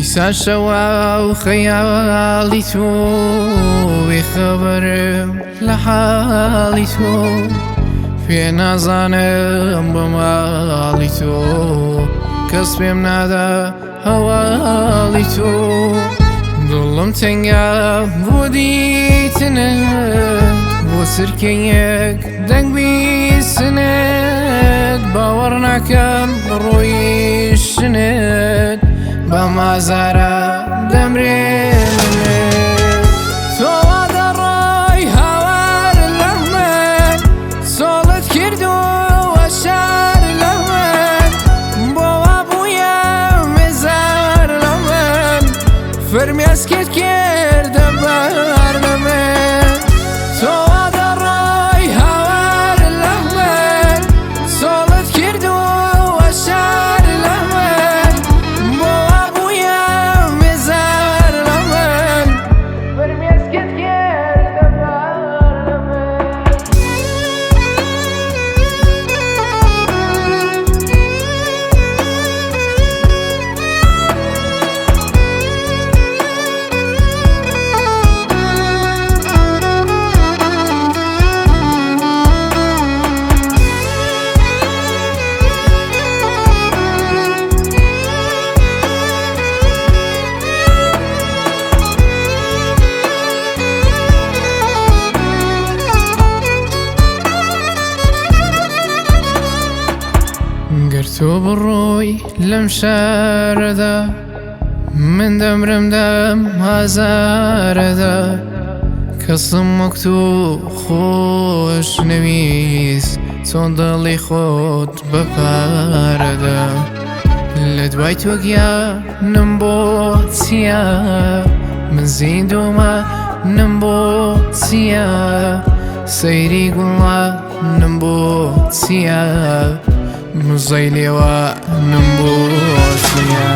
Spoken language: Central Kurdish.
دیسان شەوا و خەیاڵی تۆ، بێخەبەرم لە حاڵی تۆ، پێ نازانم بە ماڵی تۆ، کەس پێم نادا هەواڵی تۆ. دڵم تەنگە بۆ دیتنت، بۆ سرکەیەک دەنگ بیستنت، باوەڕ ناکەم ڕۆیشتنت، بە مازارە دەمرێنمت. تۆ وا دەڕۆی هاوار لە من، سۆڵت کردووە شار لە من، بۆ وا بوویە مێزار لە من، فرمێسکت کردە بار لە من. تۆ وا دەڕۆی هاوار لە من، سۆڵت کردووە شار لە من، بۆ وا بوویە مێزار لە من، فرمێسکت کردە بار لە من. گەر تۆ بڕۆی لەم شارەدا، من دەمرم دەم ئازارەدا، کەسم وەک تۆ خۆش نەویست، چۆن دڵی خۆت بە پارەدا. لە دوای تۆ گیانم بۆ چییە، من زیندوومە نم بۆ چییە، سەیری گوڵانم بۆ چییە، مزەی لێوانم بۆ چییە.